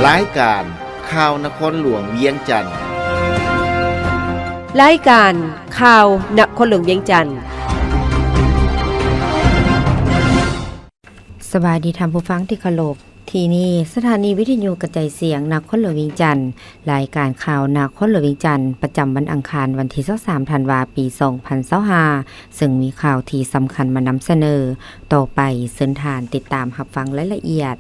ລາຍການຂ່າວນະຄອນຫຼວງວຽງຈັນ. ລາຍການຂ່າວນະຄອນຫຼວງວຽງຈັນ. ສະບາຍດີທ່ານຜູ້ຟັງທີ່ເຄົາລົບ. ທີ່ນີ້ສະຖານີວິທະຍຸກະຈາຍສຽງນະຄອນຫຼວງວຽງຈັນ. ລາຍການຂ່າວນະຄອນຫຼວງວຽງຈັນ ປະຈຳວັນອັງຄານ ວັນທີຊາວສາມ ທັນວາ ປີສອງພັນຊາວຫ້າ ເຊິ່ງມີຂ່າວທີ່ສຳຄັນມານຳສະເໜີ. ຕໍ່ໄປເຊີນທ່ານຕິດຕາມຮັບຟັງລາຍລະອຽດ.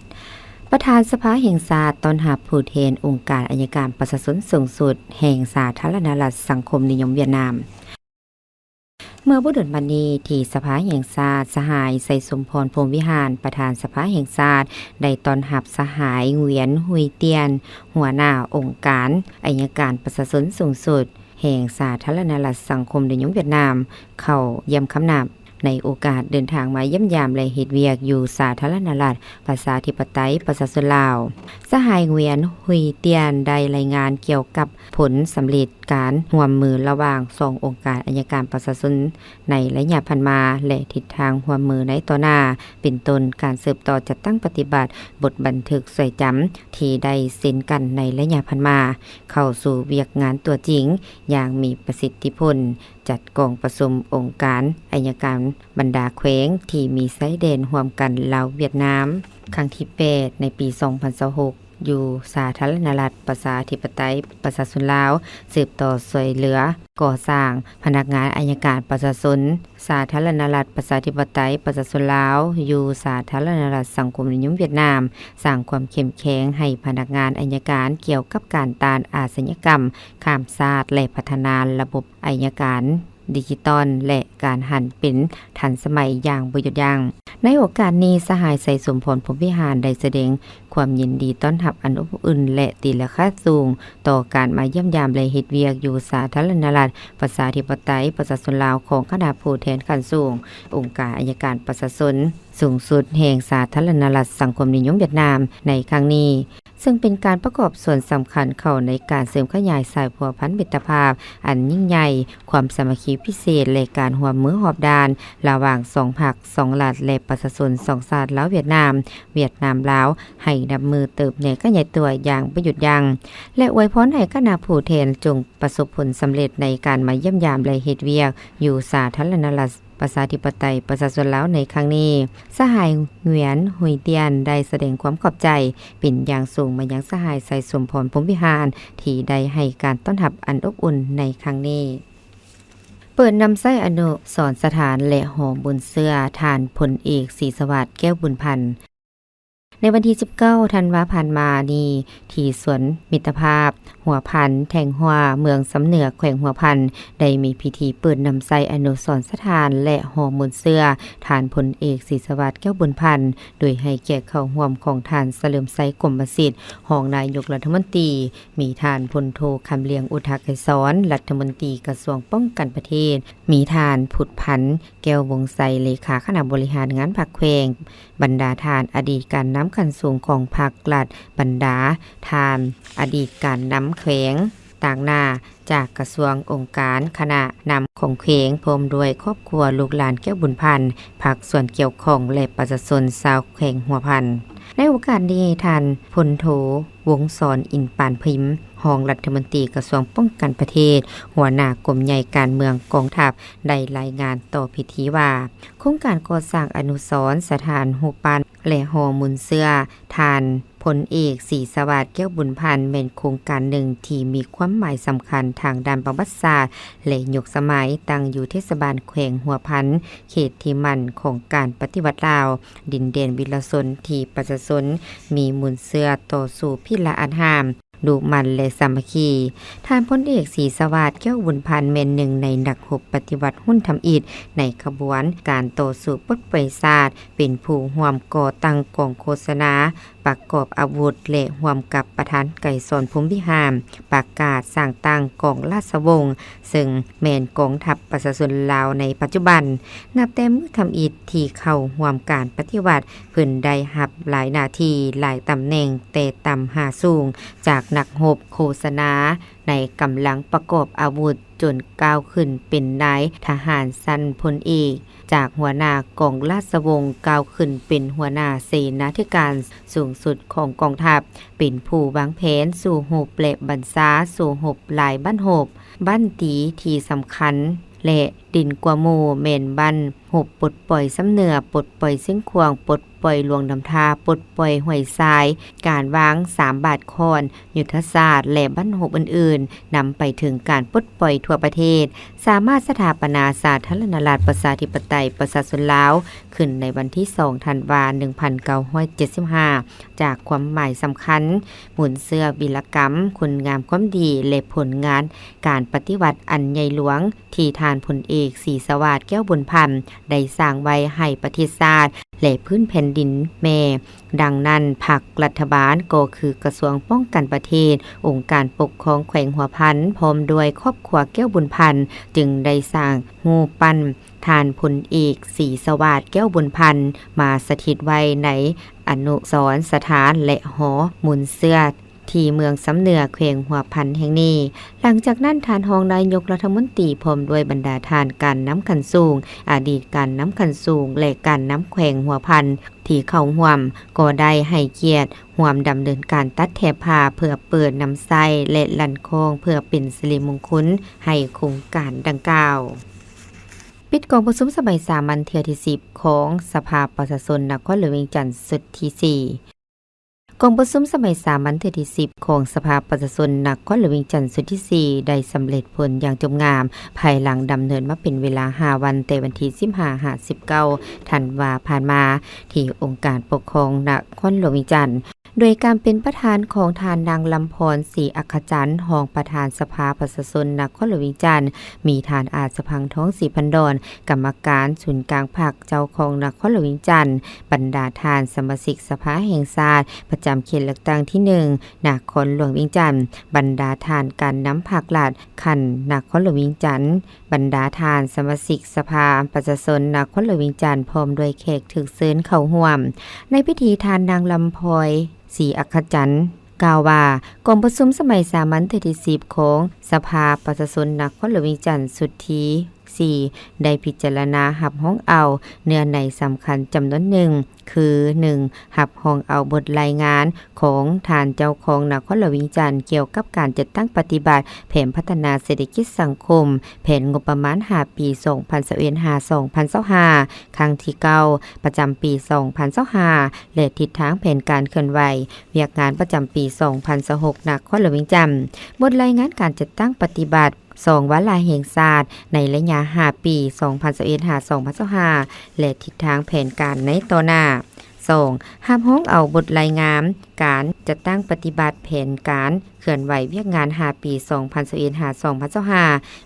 ປະທານສະພາແຫ່ງຊາດຕ້ອນຮັບຜູ້ແທນອົງການໄອຍະການປະຊາຊົນສູງສຸດແຫ່ງສາທາລະນະລັດສັງຄົມນິຍົມຫວຽດນາມ. ເມື່ອບໍ່ດົນມານີ້ ທີ່ສະພາແຫ່ງຊາດ ສະຫາຍ ໄຊສົມພອນ ພົມວິຫານ ປະທານສະພາແຫ່ງຊາດ ໄດ້ຕ້ອນຮັບສະຫາຍ ຫງວຽນ ຮຸຍຕຽນ ຫົວໜ້າອົງການໄອຍະການປະຊາຊົນສູງສຸດ ແຫ່ງສາທາລະນະລັດສັງຄົມນິຍົມຫວຽດນາມ ເຂົ້າຢ້ຽມຄຳນັບ ໃນໂອກາດເດີນທາງມາຢ້ຽມຢາມ ແລະ ເຮັດວຽກຢູ່ສາທາລະນະລັດປະຊາທິປະໄຕປະຊາຊົນລາວ. ສະຫາຍ ຫງວຽນ ຮຸຍຕຽນ ໄດ້ລາຍງານກ່ຽວກັບຜົນສຳເລັດການຮ່ວມມືລະຫວ່າງສອງອົງການໄອຍະການປະຊາຊົນໃນໄລຍະຜ່ານມາ ແລະ ທິດທາງຮ່ວມມືໃນຕໍ່ໜ້າ ເປັນຕົ້ນການສືບຕໍ່ຈັດຕັ້ງປະຕິບັດບົດບັນທຶກຊ່ວຍຈຳທີ່ໄດ້ເຊັນກັນໃນໄລຍະຜ່ານມາ ເຂົ້າສູ່ວຽກງານຕົວຈິງຢ່າງມີປະສິດທິຜົນ, ຈັດກອງປະຊຸມອົງການໄອຍະການບັນດາແຂວງທີ່ມີຊາຍແດນຮ່ວມກັນລາວ-ຫວຽດນາມ ຄັ້ງທີແປດ ໃນປີສອງພັນຊາວຫົກ ຢູ່ສາທາລະນະລັດປະຊາທິປະໄຕປະຊາຊົນລາວ, ສືບຕໍ່ຊ່ວຍເຫຼືອກໍ່ສ້າງພະນັກງານໄອຍະການປະຊາຊົນ ສາທາລະນະລັດປະຊາທິປະໄຕປະຊາຊົນລາວ ຢູ່ສາທາລະນະລັດສັງຄົມນິຍົມຫວຽດນາມ, ສ້າງຄວາມເຂັ້ມແຂງໃຫ້ພະນັກງານໄອຍະການກ່ຽວກັບການຕ້ານອາຊະຍາກຳຂ້າມຊາດ ແລະ ພັດທະນາລະບົບໄອຍະການດິຈິຕອນ ແລະ ການຫັນເປັນທັນສະໄໝຢ່າງບໍ່ຢຸດຢັ້ງ. ໃນໂອກາດນີ້, ສະຫາຍ ໄຊສົມພອນ ພົມວິຫານ ໄດ້ສະແດງຄວາມຍິນດີຕ້ອນຮັບອັນອົບອຸ່ນ ແລະ ຕີລາຄາສູງຕໍ່ການມາຢ້ຽມຢາມ ແລະ ເຮັດວຽກຢູ່ສາທາລະນະລັດປະຊາທິປະໄຕປະຊາຊົນລາວຂອງຄະນະຜູ້ແທນຂັ້ນສູງອົງການໄອຍະການປະຊາຊົນສູງສຸດແຫ່ງສາທາລະນະລັດສັງຄົມນິຍົມຫວຽດນາມໃນຄັ້ງນີ້. ເຊິ່ງເປັນການປະກອບສ່ວນສຳຄັນເຂົ້າໃນການເສີມຂະຫຍາຍສາຍພົວພັນມິດຕະພາບອັນຍິ່ງໃຫຍ່, ຄວາມສາມັກຄີພິເສດ ແລະ ການຮ່ວມມືຮອບດ້ານລະຫວ່າງສອງພັກ, ສອງລັດ ແລະ ປະຊາຊົນສອງຊາດ ລາວ-ຫວຽດນາມ, ຫວຽດນາມ-ລາວ ໃຫ້ນັບມື້ເຕີບໃຫຍ່ຂະຫຍາຍຕົວຢ່າງບໍ່ຢຸດຢັ້ງ ແລະ ອວຍພອນໃຫ້ຄະນະຜູ້ແທນຈົ່ງປະສົບຜົນສຳເລັດໃນການມາຢ້ຽມຢາມ ແລະ ເຮັດວຽກຢູ່ສາທາລະນະລັດ ປະຊາທິປະໄຕປະຊາຊົນລາວໃນຄັ້ງນີ້. ສະຫາຍ ຫງວຽນ ຮຸຍຕຽນ ໄດ້ສະແດງຄວາມຂອບໃຈເປັນຢ່າງສູງມາຍັງສະຫາຍ ໄຊສົມພອນ ພົມວິຫານ ທີ່ໄດ້ໃຫ້ການຕ້ອນຮັບອັນອົບອຸ່ນໃນຄັ້ງນີ້. ເປີດນຳໃຊ້ອະນຸສອນສະຖານ ແລະ ຫໍບຸນເຊື່ອ ທ່ານພົນເອກ ສີສະຫວາດ ແກ້ວບຸນພັນ. ໃນວັນທີສິບເກົ້າ ທັນວາຜ່ານມານີ້ ທີ່ສວນມິດຕະພາບຫົວພັນ ແທງຫົວ ເມືອງຊຳເໜືອ ແຂວງຫົວພັນ ໄດ້ມີພິທີເປີດນຳໃຊ້ອະນຸສອນສະຖານ ແລະ ຫໍບຸນເຊື່ອ ທ່ານພົນເອກ ສີສະຫວາດ ແກ້ວບຸນພັນ ໂດຍໃຫ້ກຽດເຂົ້າຮ່ວມຂອງທ່ານ ສະເຫຼີມໄຊ ກົມມະສິດ ຮອງນາຍົກລັດຖະມົນຕີ, ມີທ່ານ ພົນໂທ ຄຳລຽງ ອຸທະໄກສອນ ລັດຖະມົນຕີກະຊວງປ້ອງກັນປະເທດ, ມີທ່ານ ພຸດພັນ ແກ້ວວົງໄຊ ເລຂາຄະນະບໍລິຫານງານພັກແຂວງ, ບັນດາທ່ານອະດີດການນຳຂັ້ນສູງຂອງພັກລັດ, ບັນດາທ່ານອະດີດການນຳແຂວງ, ຕາງໜ້າຈາກກະຊວງ, ອົງການ, ຄະນະນຳຂອງແຂວງ, ພ້ອມດ້ວຍຄອບຄົວ, ລູກຫຼານແກ້ວບຸນພັນ, ພາກສ່ວນກ່ຽວຂ້ອງ ແລະ ປະຊາຊົນຊາວແຂວງຫົວພັນ. ໃນໂອກາດນີ້, ທ່ານ ພົນໂທ ວົງສອນ ອິນປານພິມ ຮອງລັດຖະມົນຕີກະຊວງປ້ອງກັນປະເທດ, ຫົວໜ້າກົມໃຫຍ່ການເມືອງກອງທັບ ໄດ້ລາຍງານຕໍ່ພິທີວ່າ, ໂຄງການກໍ່ສ້າງອະນຸສອນສະຖານຮູບປັ້ນ ແລະ ຫໍບຸນເຊື່ອ ທ່ານພົນເອກ ສີສະຫວາດ ແກ້ວບຸນພັນ ແມ່ນໂຄງການໜຶ່ງທີ່ມີຄວາມໝາຍສຳຄັນທາງດ້ານປະຫວັດສາດ ແລະ ຍຸກສະໄໝ, ຕັ້ງຢູ່ເທດສະບານແຂວງຫົວພັນ, ເຂດທີ່ໝັ້ນຂອງການປະຕິວັດລາວ, ດິນແດນວິລະຊົນທີ່ປະຊາຊົນມີມູນເຊື້ອຕໍ່ສູ້ພິລະອາດຫ້າມ, ດຸໝັ່ນ ແລະ ສາມັກຄີ. ທ່ານພົນເອກ ສີສະຫວາດ ແກ້ວບຸນພັນ ແມ່ນໜຶ່ງໃນນັກຮົບປະຕິວັດຮຸ່ນທຳອິດໃນຂະບວນການຕໍ່ສູ້ປົດປ່ອຍຊາດ, ເປັນຜູ້ຮ່ວມກໍ່ຕັ້ງກອງໂຄສະນາປະກອບອາວຸດ ແລະ ຮ່ວມກັບປະທານໄກສອນ ພົມວິຫານ ປະກາດສ້າງຕັ້ງກອງລາຊະວົງ, ເຊິ່ງແມ່ນກອງທັບປະຊາຊົນລາວໃນປັດຈຸບັນ. ນັບແຕ່ມື້ທຳອິດທີ່ເຂົ້າຮ່ວມການປະຕິວັດ, ເພິ່ນໄດ້ຮັບຫຼາຍໜ້າທີ່, ຫຼາຍຕຳແໜ່ງ, ແຕ່ຕ່ຳຫາສູງ, ຈາກນັກຮົບ, ໂຄສະນາ, ໃນກຳລັງປະກອບອາວຸດ ຈົນກ້າວຂຶ້ນເປັນນາຍທະຫານຊັ້ນພົນເອກ, ຈາກຫົວໜ້າກອງລາຊະວົງ ກ້າວຂຶ້ນເປັນຫົວໜ້າເສນາທິການສູງສຸດຂອງກອງທັບ, ເປັນຜູ້ວາງແຜນສູ້ຮົບ ແລະ ບັນຊາສູ້ຮົບຫຼາຍບັ້ນຮົບ, ບັ້ນຕີທີ່ສຳຄັນ ແລະ ເດັ່ນກວ່າໝູ່ແມ່ນບັ້ນຮົບປົດປ່ອຍຊຳເໜືອ, ປົດປ່ອຍຊຽງຂວາງ, ປົດປ່ອຍຫຼວງນ້ຳທາ, ປົດປ່ອຍຫ້ວຍຊາຍ, ການວາງສາມບາດຄ້ອນ, ຍຸດທະສາດ ແລະ ບັ້ນຮົບອື່ນໆ, ນຳໄປເຖິງການປົດປ່ອຍທົ່ວປະເທດ, ສາມາດສະຖາປະນາສາທາລະນະລັດ ປະຊາທິປະໄຕ ປະຊາຊົນລາວ ຂຶ້ນໃນວັນທີສອງ ທັນວາ ໜຶ່ງພັນເກົ້າຮ້ອຍເຈັດສິບຫ້າ ຈາກຄວາມໝາຍສຳຄັນ, ມູນເຊື້ອວີລະກຳ, ຄຸນງາມຄວາມດີ ແລະ ຜົນງານການປະຕິວັດອັນໃຫຍ່ຫຼວງ ທີ່ທ່ານພົນເອກ ສີສະຫວາດ ແກ້ວບຸນພັນ ໄດ້ສ້າງໄວ້ໃຫ້ປະເທດຊາດ ແລະ ພື້ນແຜ່ນດິນແມ່. ດັ່ງນັ້ນ, ພັກລັດຖະບານກໍຄືກະຊວງປ້ອງກັນປະເທດ, ອົງການປົກຄອງແຂວງຫົວພັນ ພ້ອມດ້ວຍຄອບຄົວແກ້ວບຸນພັນ ຈຶ່ງໄດ້ສ້າງຮູບປັ້ນທ່ານພົນເອກ ສີສະຫວາດ ແກ້ວບຸນພັນ ມາສະຖິດໄວ້ໃນອະນຸສອນສະຖານ ແລະ ຫໍມູນເຊື້ອ ທີ່ເມືອງຊຳເໜືອ ແຂວງຫົວພັນແຫ່ງນີ້. ຫຼັງຈາກນັ້ນ, ທ່ານຮອງນາຍົກລັດຖະມົນຕີ ພ້ອມດ້ວຍບັນດາທ່ານການນຳຂັ້ນສູງ, ອະດີດການນຳຂັ້ນສູງ ແລະ ການນຳແຂວງຫົວພັນ ທີ່ເຂົ້າຮ່ວມ ກໍໄດ້ໃຫ້ກຽດຮ່ວມດຳເນີນການຕັດແຖບຜ້າ ເພື່ອເປີດນຳໃຊ້ ແລະ ລັ່ນຄ້ອງ ເພື່ອເປັນສິລິມົງຄຸນໃຫ້ໂຄງການດັ່ງກ່າວ. ປິດກອງປະຊຸມສະໄໝສາມັນເທື່ອທີສິບ ຂອງສະພາປະຊາຊົນນະຄອນຫຼວງວຽງຈັນຊຸດທີສີ່. ກອງປະຊຸມສະໄໝສາມັນເທື່ອທີສິບ ຂອງສະພາປະຊາຊົນນະຄອນຫຼວງວຽງຈັນຊຸດທີສີ່ ໄດ້ສຳເລັດຜົນຢ່າງຈົບງາມ ພາຍຫຼັງດຳເນີນມາເປັນເວລາຫ້າວັນ ແຕ່ວັນທີສິບຫ້າ ຫາ ສິບເກົ້າ ທັນວາຜ່ານມາ ທີ່ອົງການປົກຄອງນະຄອນຫຼວງວຽງຈັນ ໂດຍການເປັນປະທານຂອງທ່ານນາງ ລຳພອນ ສີອັກຂະຈັນ ຮອງປະທານສະພາປະຊາຊົນນະຄອນຫຼວງວຽງຈັນ, ມີທ່ານ ອາດສະພັງ ທອງສີພັນດອນ ກຳມະການສູນກາງພັກ ເຈົ້າຄອງນະຄອນຫຼວງວຽງຈັນ, ບັນດາທ່ານສະມາຊິກສະພາແຫ່ງຊາດ ປະຈຳເຂດເລືອກຕັ້ງທີໜຶ່ງ ນະຄອນຫຼວງວຽງຈັນ, ບັນດາທ່ານການນຳພັກລັດຂັ້ນນະຄອນຫຼວງວຽງຈັນ, ບັນດາທ່ານສະມາຊິກສະພາປະຊາຊົນນະຄອນຫຼວງວຽງຈັນ ພ້ອມດ້ວຍແຂກຖືກເຊີນເຂົ້າຮ່ວມ. ໃນພິທີ, ທ່ານນາງ ລຳພອນ ສີອັກຂະຈັນ ກ່າວວ່າ ກອງປະຊຸມສະໄໝສາມັນເທື່ອທີສິບ ຂອງສະພາປະຊາຊົນນະຄອນຫຼວງວຽງຈັນຊຸດທີສີ່ ໄດ້ພິຈາລະນາຮັບຮອງເອົາເນື້ອໃນສຳຄັນຈຳນວນໜຶ່ງ ຄື ໜຶ່ງ ຮັບຮອງເອົາບົດລາຍງານຂອງທ່ານເຈົ້າຄອງນະຄອນຫຼວງວຽງຈັນ ກ່ຽວກັບການຈັດຕັ້ງປະຕິບັດແຜນພັດທະນາເສດຖະກິດສັງຄົມ ແຜນງົບປະມານຫ້າປີ ສອງພັນຊາວເອັດ ຫາ ສອງພັນຊາວຫ້າ ຄັ້ງທີເກົ້າ ປະຈຳປີສອງພັນຊາວຫ້າ ແລະ ທິດທາງແຜນການເຄື່ອນໄຫວວຽກງານປະຈຳປີສອງພັນຊາວຫົກ ນະຄອນຫຼວງວຽງຈັນ, ບົດລາຍງານການຈັດຕັ້ງປະຕິບັດສອງວາລະແຫ່ງຊາດໃນໄລຍະຫ້າປີ ສອງພັນຊາວເອັດ ຫາ ສອງພັນຊາວຫ້າ ແລະ ທິດທາງແຜນການໃນຕໍ່ໜ້າ. ສອງ ຮັບຮອງເອົາບົດລາຍງານການຈັດຕັ້ງປະຕິບັດແຜນການເຄື່ອນໄຫວວຽກງານຫ້າປີ ສອງພັນຊາວເອັດ ຫາ ສອງພັນຊາວຫ້າ,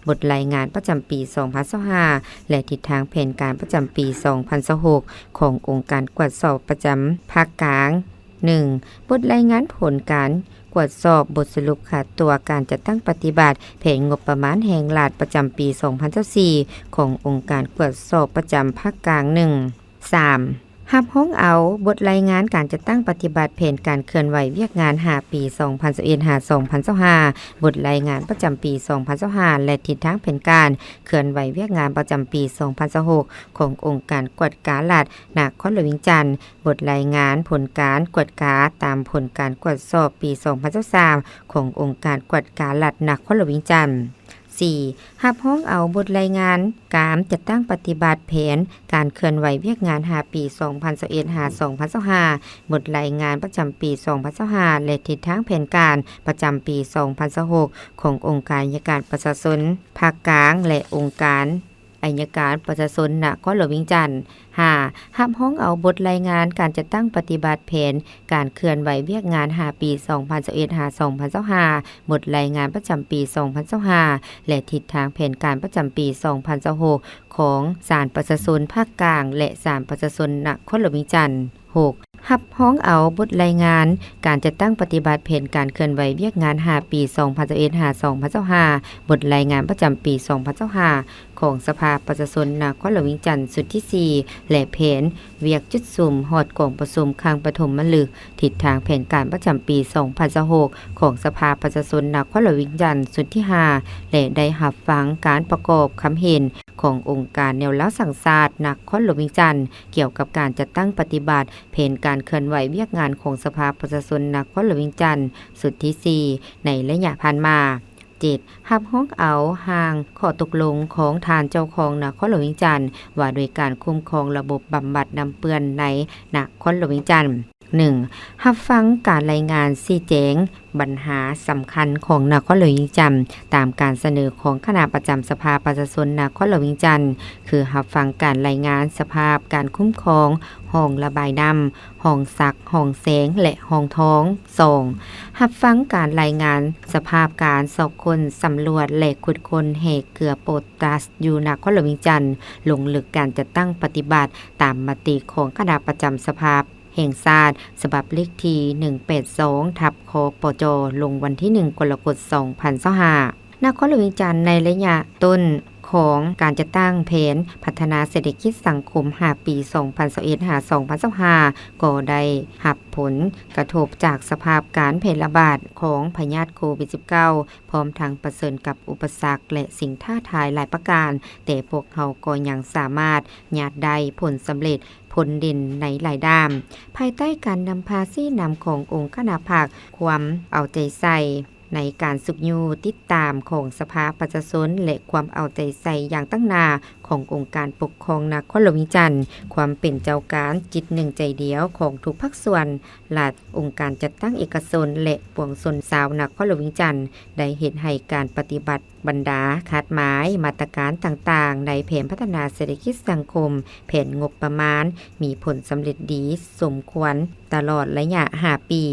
ບົດລາຍງານປະຈຳປີສອງພັນຊາວຫ້າ ແລະ ທິດທາງແຜນການປະຈຳປີສອງພັນຊາວຫົກ ຂອງອົງການກວດສອບປະຈຳພາກກາງ. ໜຶ່ງ ບົດລາຍງານຜົນການກວດສອບບົດສະຫຼຸບຂາຕົວການຈັດຕັ້ງປະຕິບັດແຜນງົບປະມານແຫ່ງລັດປະຈຳປີສອງພັນຊາວສີ່ ຂອງອົງການກວດສອບປະຈຳພາກກາງ. ໜຶ່ງ ສາມ ຮັບຮອງເອົາບົດລາຍງານການຈັດຕັ້ງປະຕິບັດແຜນການເຄື່ອນໄຫວວຽກງານຫ້າປີ ສອງພັນຊາວເອັດ ຫາ ສອງພັນຊາວຫ້າ, ບົດລາຍງານປະຈຳປີສອງພັນຊາວຫ້າ ແລະ ທິດທາງແຜນການເຄື່ອນໄຫວວຽກງານປະຈຳປີສອງພັນຊາວຫົກ ຂອງອົງການກວດກາລັດນະຄອນຫຼວງວຽງຈັນ, ບົດລາຍງານຜົນການກວດກາຕາມຜົນການກວດສອບປີສອງພັນຊາວສາມ ຂອງອົງການກວດກາລັດນະຄອນຫຼວງວຽງຈັນ. ສີ່ ຮັບຮອງເອົາບົດລາຍງານການຈັດຕັ້ງປະຕິບັດແຜນການເຄື່ອນໄຫວວຽກງານຫ້າປີ ສອງພັນຊາວເອັດ ຫາ ສອງພັນຊາວຫ້າ, ບົດລາຍງານປະຈຳປີສອງພັນຊາວຫ້າ ແລະ ທິດທາງແຜນການປະຈຳປີສອງພັນຊາວຫົກ ຂອງອົງການອັຍການປະຊາຊົນພາກກາງ ແລະ ອົງການ ອັຍການປະຊາຊົນນະຄອນຫຼວງວຽງຈັນ. ຫ້າ ຮັບຮອງເອົາບົດລາຍງານການຈັດຕັ້ງປະຕິບັດແຜນການເຄື່ອນໄຫວວຽກງານຫ້າປີ ສອງພັນຊາວເອັດ ຫາ ສອງພັນຊາວຫ້າ, ບົດລາຍງານປະຈຳປີສອງພັນຊາວຫ້າ ແລະ ທິດທາງແຜນການປະຈຳປີສອງພັນຊາວຫົກ ຂອງສານປະຊາຊົນພາກກາງ ແລະ ສານປະຊາຊົນນະຄອນຫຼວງວຽງຈັນ. ຫົກ ຮັບຮອງເອົາບົດລາຍງານການຈັດຕັ້ງປະຕິບັດແຜນການເຄື່ອນໄຫວວຽກງານຫ້າປີ ສອງພັນຊາວເອັດ ຫາ ສອງພັນຊາວຫ້າ, ບົດລາຍງານປະຈຳປີ ສອງພັນຊາວຫ້າ ຂອງສະພາປະຊາຊົນນະຄອນຫຼວງວຽງຈັນຊຸດທີສີ່ ແລະ ແຜນວຽກຈຸດສຸມຮອດກອງປະຊຸມຄັ້ງປະຖົມມະລຶກ ທິດທາງແຜນການປະຈຳປີ ສອງພັນຊາວຫົກ ຂອງສະພາປະຊາຊົນນະຄອນຫຼວງວຽງຈັນຊຸດທີຫ້າ ແລະ ໄດ້ຮັບຟັງການປະກອບຄຳເຫັນຂອງອົງການແນວລາວສ້າງຊາດນະຄອນຫຼວງວຽງຈັນ ກ່ຽວກັບການຈັດຕັ້ງປະຕິບັດແຜນການເຄື່ອນໄຫວວຽກງານຂອງສະພາປະຊາຊົນນະຄອນຫຼວງວຽງຈັນຊຸດທີສີ່ ໃນໄລຍະຜ່ານມາ. ເຈັດ ຮັບຮອງເອົາຮ່າງຂໍ້ຕົກລົງຂອງທ່ານເຈົ້າຄອງນະຄອນຫຼວງວຽງຈັນ ວ່າດ້ວຍການຄຸ້ມຄອງລະບົບບຳບັດນ້ຳເປື້ອນໃນນະຄອນຫຼວງວຽງຈັນ. ໜຶ່ງ ຮັບຟັງການລາຍງານຊີ້ແຈງບັນຫາສຳຄັນຂອງນະຄອນຫຼວງວຽງຈັນ ຕາມການສະເໜີຂອງຄະນະປະຈຳສະພາປະຊາຊົນນະຄອນຫຼວງວຽງຈັນ ຄືຮັບຟັງການລາຍງານສະພາບການຄຸ້ມຄອງຮ່ອງລະບາຍນ້ຳ ຮ່ອງສັກ, ຮ່ອງແຊງ ແລະ ຮ່ອງທອງ. ສອງ ຮັບຟັງການລາຍງານສະພາບການຊອກຄົ້ນ, ສຳຫຼວດ ແລະ ຂຸດຄົ້ນແຮ່ເກືອໂປຕາສຢູ່ນະຄອນຫຼວງວຽງຈັນ, ລົງເລິກການຈັດຕັ້ງປະຕິບັດຕາມມະຕິຂອງຄະນະປະຈຳສະພາແຫ່ງຊາດ ສະບັບເລກທີໜຶ່ງແປດສອງ ທັບ ຄປຈ ລົງວັນທີໜຶ່ງ ກໍລະກົດ ສອງພັນຊາວຫ້າ. ນະຄອນຫຼວງວຽງຈັນໃນໄລຍະຕົ້ນຂອງການຈັດຕັ້ງແຜນພັດທະນາເສດຖະກິດສັງຄົມຫ້າປີ ສອງພັນຊາວເອັດ ຫາ ສອງພັນຊາວຫ້າ ກໍໄດ້ຮັບຜົນກະທົບຈາກສະພາບການແຜ່ລະບາດຂອງພະຍາດໂຄວິດສິບເກົ້າ ພ້ອມທັງປະເຊີນກັບອຸປະສັກ ແລະ ສິ່ງທ້າທາຍຫຼາຍປະການ, ແຕ່ພວກເຮົາກໍຍັງສາມາດຍາດໄດ້ຜົນສຳເລັດພົ້ນເດັ່ນໃນຫຼາຍດ້ານ. ພາຍໃຕ້ການນຳພາຊີ້ນຳຂອງອົງຄະນະພັກ, ຄວາມເອົາໃຈໃສ່ ໃນການຊຸກຍູ້ຕິດຕາມຂອງສະພາປະຊາຊົນ ແລະ ຄວາມເອົາໃຈໃສ່ຢ່າງຕັ້ງໜ້າຂອງອົງການປົກຄອງນະຄອນຫຼວງວຽງຈັນ, ຄວາມເປັນເຈົ້າການຈິດໜຶ່ງໃຈດຽວຂອງທຸກພາກສ່ວນລັດ, ອົງການຈັດຕັ້ງເອກະຊົນ ແລະ ປວງຊົນຊາວນະຄອນຫຼວງວຽງຈັນ ໄດ້ເຮັດໃຫ້ການປະຕິບັດບັນດາຄາດໝາຍມາດຕະການຕ່າງໆ ໃນແຜນພັດທະນາເສດຖະກິດສັງຄົມ, ແຜນງົບປະມານ ມີຜົນສຳເລັດດີສົມຄວນຕະຫຼອດໄລຍະຫ້າປີ.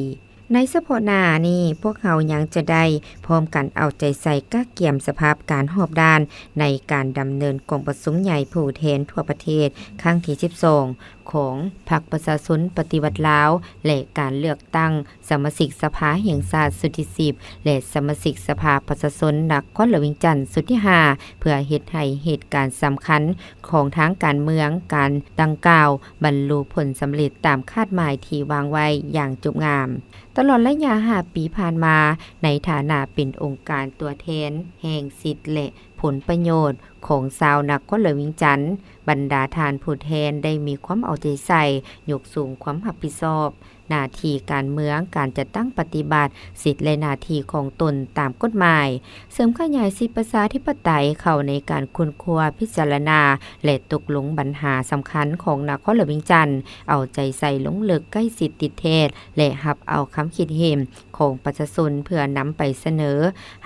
ໃນສະເພາະໜ້ານີ້, ພວກເຮົາຍັງຈະໄດ້ພ້ອມກັນເອົາໃຈໃສ່ກະກຽມສະພາບການຮອບດ້ານ ໃນການດຳເນີນກອງປະຊຸມໃຫຍ່ຜູ້ແທນທົ່ວປະເທດຄັ້ງທີສິບສອງ ຂອງພັກປະຊາຊົນປະຕິວັດລາວ ແລະ ການເລືອກຕັ້ງສະມາຊິກສະພາແຫ່ງຊາດຊຸດທີສິບ ແລະ ສະມາຊິກສະພາປະຊາຊົນນະຄອນຫຼວງວຽງຈັນຊຸດທີຫ້າ ເພື່ອເຮັດໃຫ້ເຫດການສຳຄັນຂອງທາງການເມືອງການດັ່ງກ່າວ ບັນລຸຜົນສຳເລັດຕາມຄາດໝາຍທີ່ວາງໄວ້ຢ່າງຈົບງາມ. ຕະຫຼອດໄລຍະຫ້າປີຜ່ານມາ, ໃນຖານະເປັນອົງການຕົວແທນແຫ່ງສິດ ແລະ ຜົນປະໂຫຍດຂອງຊາວນະຄອນຫຼວງວຽງຈັນ, ບັນດາທ່ານຜູ້ແທນໄດ້ມີຄວາມເອົາໃຈໃສ່ຍົກສູງຄວາມຮັບຜິດຊອບ, ໜ້າທີ່ການເມືອງ, ການຈັດຕັ້ງປະຕິບັດສິດ ແລະ ໜ້າທີ່ຂອງຕົນຕາມກົດໝາຍ, ເສີມຂະຫຍາຍສິດປະຊາທິປະໄຕເຂົ້າໃນການຄົ້ນຄວ້າ, ພິຈາລະນາ ແລະ ຕົກລົງບັນຫາສຳຄັນຂອງນະຄອນຫຼວງວຽງຈັນ, ເອົາໃຈໃສ່ລົງເລິກ, ໃກ້ຊິດ, ຕິດແທດ ແລະ ຮັບເອົາຄຳຄິດເຫັນຂອງປະຊາຊົນ ເພື່ອນຳໄປສະເໜີ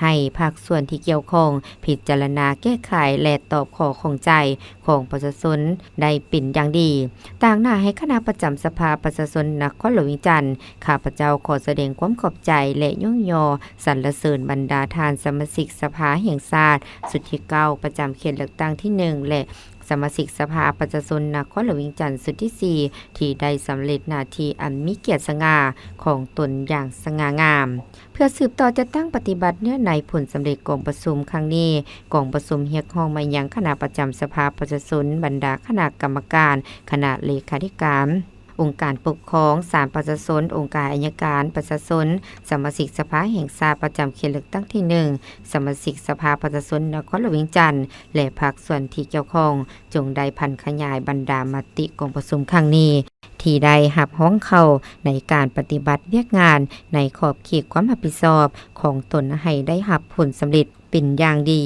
ໃຫ້ພາກສ່ວນທີ່ກ່ຽວຂ້ອງພິຈາລະນາແກ້ໄຂ ແລະ ຕອບຂໍ້ຂ້ອງໃຈຂອງປະຊາຊົນໄດ້ເປັນຢ່າງດີ. ຕາງໜ້າໃຫ້ຄະນະປະຈຳສະພາປະຊາຊົນນະຄອນຫຼວງວຽງຈັນ, ຂ້າພະເຈົ້າຂໍສະແດງຄວາມຂອບໃຈ ແລະ ຍ້ອງຍໍສັນລະເສີນບັນດາທ່ານສະມາຊິກສະພາແຫ່ງຊາດຊຸດທີເກົ້າ ປະຈຳເຂດເລືອກຕັ້ງທີໜຶ່ງ ແລະ ສະມາຊິກສະພາປະຊາຊົນນະຄອນຫຼວງວຽງຈັນຊຸດທີສີ່ ທີ່ໄດ້ສຳເລັດໜ້າທີ່ອັນມີກຽດສະຫງ່າຂອງຕົນຢ່າງສະຫງ່າງາມ. ເພື່ອສືບຕໍ່ຈັດຕັ້ງປະຕິບັດເນື້ອໃນຜົນສຳເລັດກອງປະຊຸມຄັ້ງນີ້, ກອງປະຊຸມຮຽກຮ້ອງມາຍັງຄະນະປະຈຳສະພາປະຊາຊົນ, ບັນດາຄະນະກຳມະການ, ຄະນະເລຂາທິການ, ອົງການປົກຄອງ, ສານປະຊາຊົນ, ອົງການໄອຍະການປະຊາຊົນ, ສະມາຊິກສະພາແຫ່ງຊາດປະຈຳເຂດເລືອກຕັ້ງທີໜຶ່ງ, ສະມາຊິກສະພາປະຊາຊົນນະຄອນຫຼວງວຽງຈັນ ແລະ ພາກສ່ວນທີ່ກ່ຽວຂ້ອງ ຈົ່ງໄດ້ຜັນຂະຫຍາຍບັນດາມະຕິກອງປະຊຸມຄັ້ງນີ້ ທີ່ໄດ້ຮັບຮອງເຂົ້າໃນການປະຕິບັດວຽກງານໃນຂອບເຂດຄວາມຮັບຜິດຊອບຂອງຕົນໃຫ້ໄດ້ຮັບຜົນສຳເລັດເປັນຢ່າງດີ.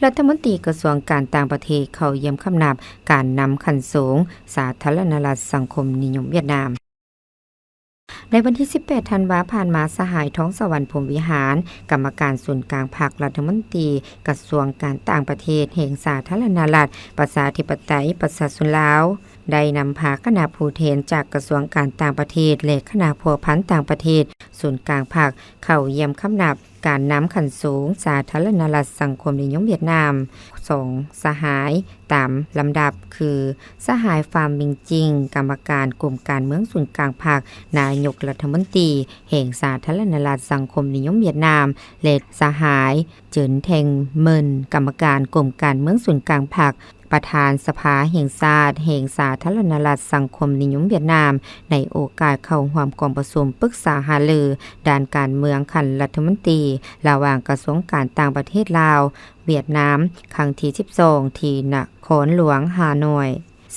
ລັດຖະມົນຕີກະຊວງການຕ່າງປະເທດເຂົ້າຢ້ຽມຄຳນັບການນຳຂັ້ນສູງສາທາລະນະລັດສັງຄົມນິຍົມຫວຽດນາມ. ໃນວັນທີສິບແປດ ທັນວາຜ່ານມາ, ສະຫາຍ ທອງສະຫວັນ ພົມວິຫານ ກຳມະການສູນກາງພັກ, ລັດຖະມົນຕີກະຊວງການຕ່າງປະເທດແຫ່ງສາທາລະນະລັດ ປະຊາທິປະໄຕ ປະຊາຊົນລາວ ໄດ້ນຳພາຄະນະຜູ້ແທນຈາກກະຊວງການຕ່າງປະເທດ ແລະ ຄະນະພົວພັນຕ່າງປະເທດສູນກາງພັກ ເຂົ້າຢ້ຽມຄຳນັບ ການນຳຂັ້ນສູງສາທາລະນະລັດສັງຄົມນິຍົມຫວຽດນາມ ສອງສະຫາຍຕາມລຳດັບຄື ສະຫາຍ ຟາມ ມິງຈິງ ກຳມະການກົມການເມືອງສູນກາງພັກ, ນາຍົກລັດຖະມົນຕີແຫ່ງສາທາລະນະລັດສັງຄົມນິຍົມຫວຽດນາມ ແລະ ສະຫາຍ ເຈີນ ແທງ ເມີນ ກຳມະການກົມການເມືອງສູນກາງພັກ, ປະທານສະພາແຫ່ງຊາດແຫ່ງສາທາລະນະລັດສັງຄົມນິຍົມຫວຽດນາມ ໃນໂອກາດເຂົ້າຮ່ວມກອງປະຊຸມປຶກສາຫາລືດ້ານການເມືອງຂັ້ນລັດຖະມົນຕີ ລະຫວ່າງກະຊວງການຕ່າງປະເທດລາວ ຫວຽດນາມ ຄັ້ງທີສິບສອງ ທີ່ນະຄອນຫຼວງຮ່າໂນ້ຍ,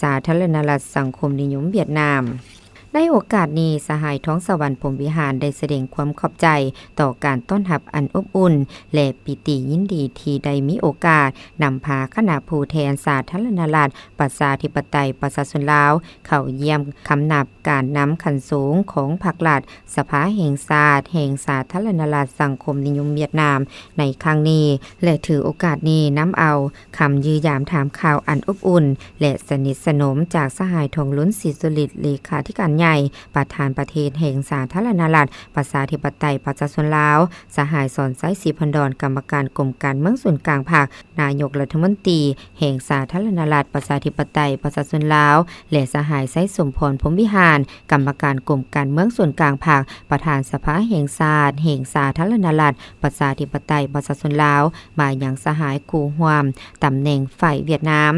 ສາທາລະນະລັດສັງຄົມນິຍົມຫວຽດນາມ. ໃນໂອກາດນີ້, ສະຫາຍ ທອງສະຫວັນ ພົມວິຫານ ໄດ້ສະແດງຄວາມຂອບໃຈຕໍ່ການຕ້ອນຮັບອັນອົບອຸ່ນ ແລະ ປີຕິຍິນດີທີ່ໄດ້ມີໂອກາດນຳພາຄະນະຜູ້ແທນສາທາລະນະລັດ ປະຊາທິປະໄຕ ປະຊາຊົນລາວ ເຂົ້າຢ້ຽມຄຳນັບການນຳຂັ້ນສູງຂອງພັກລັດ, ສະພາແຫ່ງຊາດແຫ່ງສາທາລະນະລັດສັງຄົມນິຍົມຫວຽດນາມໃນຄັ້ງນີ້ ແລະ ຖືໂອກາດນີ້ນຳເອົາຄຳຢ້ຽມຢາມຖາມຂ່າວອັນອົບອຸ່ນ ແລະ ສະໜິດສະໜົມຈາກສະຫາຍ ທອງລຸນ ສີສຸລິດ ເລຂາທິການໃຫຍ່ ປະທານປະເທດແຫ່ງສາທາລະນະລັດ ປະຊາທິປະໄຕ ປະຊາຊົນລາວ, ສະຫາຍ ສອນໄຊ ສີພັນດອນ ກຳມະການກົມການເມືອງສູນກາງພັກ, ນາຍົກລັດຖະມົນຕີແຫ່ງສາທາລະນະລັດ ປະຊາທິປະໄຕ ປະຊາຊົນລາວ ແລະ ສະຫາຍ ໄຊສົມພອນ ພົມວິຫານ ກຳມະການກົມການເມືອງສູນກາງພັກ, ປະທານສະພາແຫ່ງຊາດແຫ່ງສາທາລະນະລັດ ປະຊາທິປະໄຕ ປະຊາຊົນລາວ, ມາຍັງສະຫາຍຄູ່ຮ່ວມຕຳແໜ່ງຝ່າຍຫວຽດນາມ.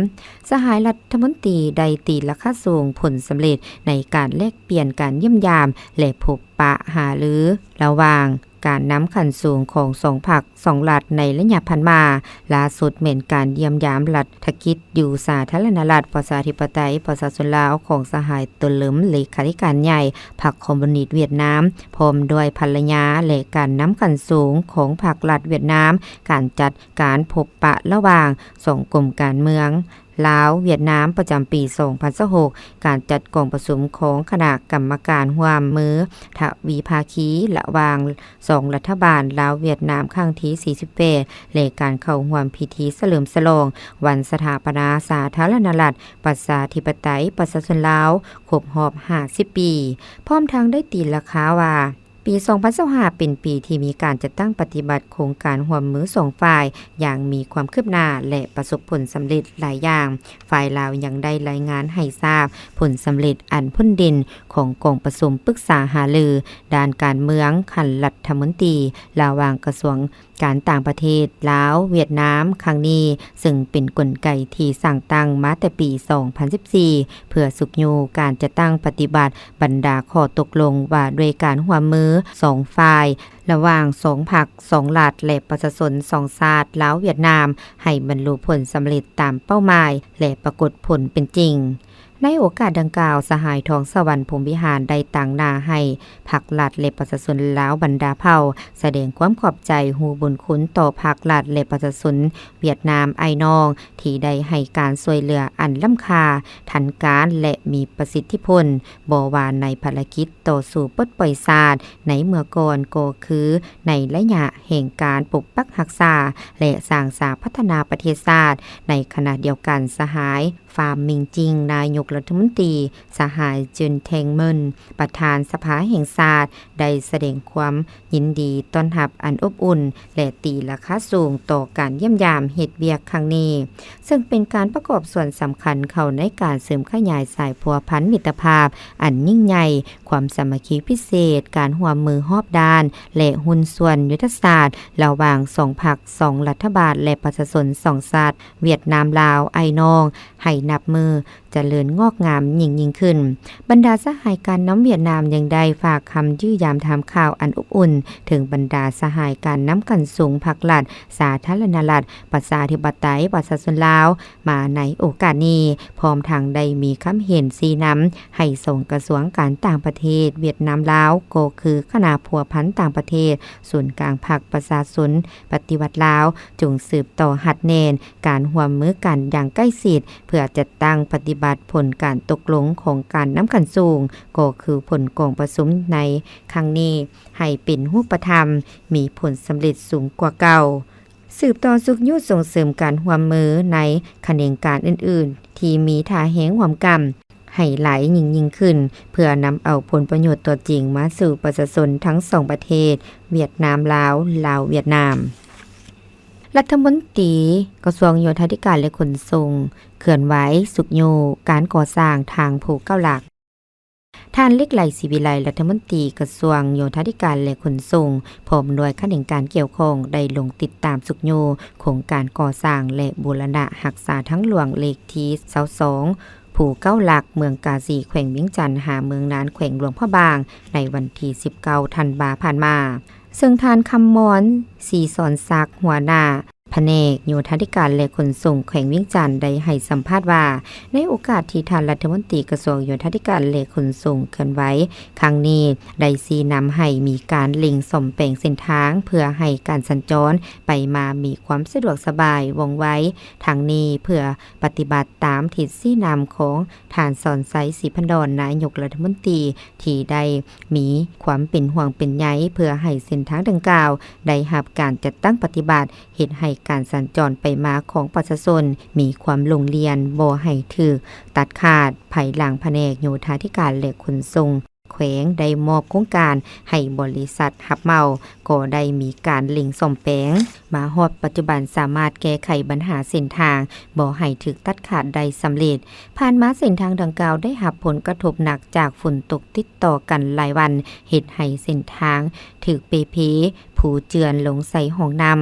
ສະຫາຍລັດຖະມົນຕີໄດ້ຕີລາຄາສູງຜົນສຳເລັດໃນການແລກປ່ຽນການຢ້ຽມຢາມ ແລະ ພົບປະຫາລືລະຫວ່າງການນຳຂັ້ນສູງຂອງສອງພັກສອງລັດໃນໄລຍະຜ່ານມາ. ລ່າສຸດແມ່ນການຢ້ຽມຢາມລັດຖະກິດຢູ່ສາທາລະນະລັດ ປະຊາທິປະໄຕ ປະຊາຊົນລາວ ຂອງສະຫາຍ ໂຕເລິມ ເລຂາທິການໃຫຍ່ພັກຄອມມູນິດຫວຽດນາມ ພ້ອມດ້ວຍພັນລະຍາ ແລະ ການນຳຂັ້ນສູງຂອງພັກລັດຫວຽດນາມ, ການຈັດການພົບປະລະຫວ່າງສອງກົມການເມືອງ ລາວ-ຫວຽດນາມ ປະຈຳປີສອງພັນຊາວຫົກ, ການຈັດກອງປະຊຸມຂອງຄະນະກຳມະການຮ່ວມມືທະວິພາຄີລະຫວ່າງສອງລັດຖະບານລາວ-ຫວຽດນາມ ຄັ້ງທີສີ່ສິບແປດ ແລະ ການເຂົ້າຮ່ວມພິທີສະເຫຼີມສະຫຼອງວັນສະຖາປະນາສາທາລະນະລັດ ປະຊາທິປະໄຕ ປະຊາຊົນລາວ ຄົບຮອບຫ້າສິບປີ, ພ້ອມທັງໄດ້ຕີລາຄາວ່າ ປີສອງພັນຊາວຫ້າ ເປັນປີທີ່ມີການຈັດຕັ້ງປະຕິບັດໂຄງການຮ່ວມມືສອງຝ່າຍຢ່າງມີຄວາມຄືບໜ້າ ແລະ ປະສົບຜົນສຳເລັດຫຼາຍຢ່າງ. ຝ່າຍລາວຍັງໄດ້ລາຍງານໃຫ້ຊາບຜົນສຳເລັດອັນພົ້ນເດັ່ນຂອງກອງປະຊຸມປຶກສາຫາລືດ້ານການເມືອງຂັ້ນລັດຖະມົນຕີລະຫວ່າງກະຊວງ ການຕ່າງປະເທດລາວ-ຫວຽດນາມຄັ້ງນີ້, ເຊິ່ງເປັນກົນໄກທີ່ສ້າງຕັ້ງມາແຕ່ປີສອງພັນສິບສີ່ ເພື່ອຊຸກຍູ້ການຈັດຕັ້ງປະຕິບັດບັນດາຂໍ້ຕົກລົງວ່າດ້ວຍການຮ່ວມມືສອງຝ່າຍ ລະຫວ່າງສອງພັກສອງລັດ ແລະ ປະຊາຊົນສອງຊາດລາວ-ຫວຽດນາມ ໃຫ້ບັນລຸຜົນສຳເລັດຕາມເປົ້າໝາຍ ແລະ ປາກົດຜົນເປັນຈິງ. ໃນໂອກາດດັ່ງກ່າວ, ສະຫາຍ ທອງສະຫວັນ ພົມວິຫານ ໄດ້ຕາງໜ້າໃຫ້ພັກລັດ ແລະ ປະຊາຊົນລາວບັນດາເຜົ່າ ສະແດງຄວາມຂອບໃຈຮູ້ບຸນຄຸນຕໍ່ພັກລັດ ແລະ ປະຊາຊົນຫວຽດນາມອ້າຍນ້ອງ ທີ່ໄດ້ໃຫ້ການຊ່ວຍເຫຼືອອັນລ້ຳຄ່າ, ທັນການ ແລະ ມີປະສິດທິຜົນ, ບໍ່ວ່າໃນພາລະກິດຕໍ່ສູ້ປົດປ່ອຍຊາດໃນເມື່ອກ່ອນ ກໍຄືໃນໄລຍະແຫ່ງການປົກປັກຮັກສາ ແລະ ສ້າງສາພັດທະນາປະເທດຊາດ. ໃນຂະນະດຽວກັນ, ສະຫາຍ ຟາມ ມິງຈິງ ນາຍົກລັດຖະມົນຕີ, ສະຫາຍ ເຈີນ ແທງເມີນ ປະທານສະພາແຫ່ງຊາດ ໄດ້ສະແດງຄວາມຍິນດີຕ້ອນຮັບອັນອົບອຸ່ນ ແລະ ຕີລາຄາສູງຕໍ່ການຢ້ຽມຢາມເຮັດວຽກຄັ້ງນີ້, ເຊິ່ງເປັນການປະກອບສ່ວນສຳຄັນເຂົ້າໃນການເສີມຂະຫຍາຍສາຍພົວພັນມິດຕະພາບອັນຍິ່ງໃຫຍ່, ຄວາມສາມັກຄີພິເສດ, ການຮ່ວມມືຮອບດ້ານ ແລະ ຫຸ້ນສ່ວນຍຸດທະສາດລະຫວ່າງສອງພັກ, ສອງລັດຖະບານ ແລະ ປະຊາຊົນສອງຊາດ ຫວຽດນາມ-ລາວ ອ້າຍນ້ອງ ໃຫ້ນັບມື້ຈະເລີນງອກງາມຍິ່ງໆຂຶ້ນ. ບັນດາສະຫາຍການນຳຫວຽດນາມຍັງໄດ້ຝາກຄຳຢ້ຽມຢາມຖາມຂ່າວອັນອົບອຸ່ນເຖິງບັນດາສະຫາຍການນຳຂັ້ນສູງພັກລັດ ສາທາລະນະລັດ ປະຊາທິປະໄຕ ປະຊາຊົນລາວ ມາໃນໂອກາດນີ້, ພ້ອມທັງໄດ້ມີຄຳເຫັນຊີ້ນຳໃຫ້ສອງກະຊວງການຕ່າງປະເທດຫວຽດນາມ-ລາວ ກໍຄືຄະນະພົວພັນຕ່າງປະເທດ, ສູນກາງພັກປະຊາຊົນປະຕິວັດລາວ ຈົ່ງສືບຕໍ່ຮັດແໜ້ນ ການຮ່ວມມືກັນຢ່າງໃກ້ຊິດ ເພື່ອຈັດຕັ້ງປະຕິບັດຜົນການຕົກລົງຂອງການນຳຂັ້ນສູງ, ກໍຄືຜົນກອງປະຊຸມໃນຄັ້ງນີ້ ໃຫ້ເປັນຮູບປະທຳ, ມີຜົນສຳເລັດສູງກວ່າເກົ່າ. ສືບຕໍ່ຊຸກຍູ້ສົ່ງເສີມການຮ່ວມມືໃນຂະແໜງການອື່ນໆ ທີ່ມີທ່າແຮງຮ່ວມກັນ. ໃຫ້ຫຼາຍຍິ່ງໆຂຶ້ນ ເພື່ອນຳເອົາຜົນປະໂຫຍດຕົວຈິງມາສູ່ປະຊາຊົນທັງສອງປະເທດ ຫວຽດນາມ-ລາວ, ລາວ-ຫວຽດນາມ. ລັດຖະມົນຕີກະຊວງໂຍທາທິການ ແລະ ຂົນສົ່ງ ເຄື່ອນໄຫວຊຸກຍູ້ການກໍ່ສ້າງທາງພູເກົ້າຫຼັກ. ທ່ານ ເລັກໄລ ສີວິໄລ ລັດຖະມົນຕີກະຊວງໂຍທາທິການ ແລະ ຂົນສົ່ງ ພ້ອມດ້ວຍຂະແໜງການກ່ຽວຂ້ອງ ໄດ້ລົງຕິດຕາມຊຸກຍູ້ໂຄງການກໍ່ສ້າງ ແລະ ບູລະນະຮັກສາທາງຫຼວງເລກທີຊາວສອງ ພູເກົ້າຫຼັກ ເມືອງກາສີ ແຂວງວຽງຈັນ ຫາເມືອງນານ ແຂວງຫຼວງພະບາງ ໃນວັນທີສິບເກົ້າ ທັນວາ ຜ່ານມາ. ເຊິ່ງທ່ານ ຄຳມອນ ສີສອນສັກ ຫົວໜ້າ ພະແນກໂຍທາທິການ ແລະ ຂົນສົ່ງ ແຂວງວຽງຈັນ ໄດ້ໃຫ້ສຳພາດວ່າ ໃນໂອກາດທີ່ທ່ານລັດຖະມົນຕີກະຊວງໂຍທາທິການ ແລະ ຂົນສົ່ງ ເຄື່ອນໄຫວຄັ້ງນີ້ ໄດ້ຊີ້ນຳໃຫ້ມີການເລັ່ງສ້ອມແປງເສັ້ນທາງ ເພື່ອໃຫ້ການສັນຈອນໄປມາມີຄວາມສະດວກສະບາຍ ວ່ອງໄວ. ທັງນີ້ເພື່ອປະຕິບັດຕາມທິດຊີ້ນຳຂອງທ່ານ ສອນໄຊ ສີພັນດອນ ນາຍົກລັດຖະມົນຕີ ທີ່ໄດ້ມີຄວາມເປັນຫ່ວງເປັນໃຍ ເພື່ອໃຫ້ເສັ້ນທາງດັ່ງກ່າວໄດ້ຮັບການຈັດຕັ້ງປະຕິບັດ ເຮັດໃຫ້ການສັນຈອນໄປມາຂອງປະຊາຊົນມີຄວາມໂລ່ງລ່ຽນ, ບໍ່ໃຫ້ຖືກຕັດຂາດ. ພາຍຫຼັງພະແນກໂຍທາທິການ ແລະ ຂົນສົ່ງແຂວງໄດ້ມອບໂຄງການໃຫ້ບໍລິສັດຮັບເໝົາ, ກໍໄດ້ມີການເລັ່ງສ້ອມແປງ. ມາຮອດປັດຈຸບັນສາມາດແກ້ໄຂບັນຫາເສັ້ນທາງບໍ່ໃຫ້ຖືກຕັດຂາດໄດ້ສຳເລັດ. ຜ່ານມາເສັ້ນທາງດັ່ງກ່າວໄດ້ຮັບຜົນກະທົບໜັກຈາກຝົນຕົກຕິດຕໍ່ກັນຫຼາຍວັນ, ເຮັດໃຫ້ເສັ້ນທາງຖືກເປ່ເພ, ພູເຈື່ອນລົງໃສ່ຮ່ອງນ້ຳ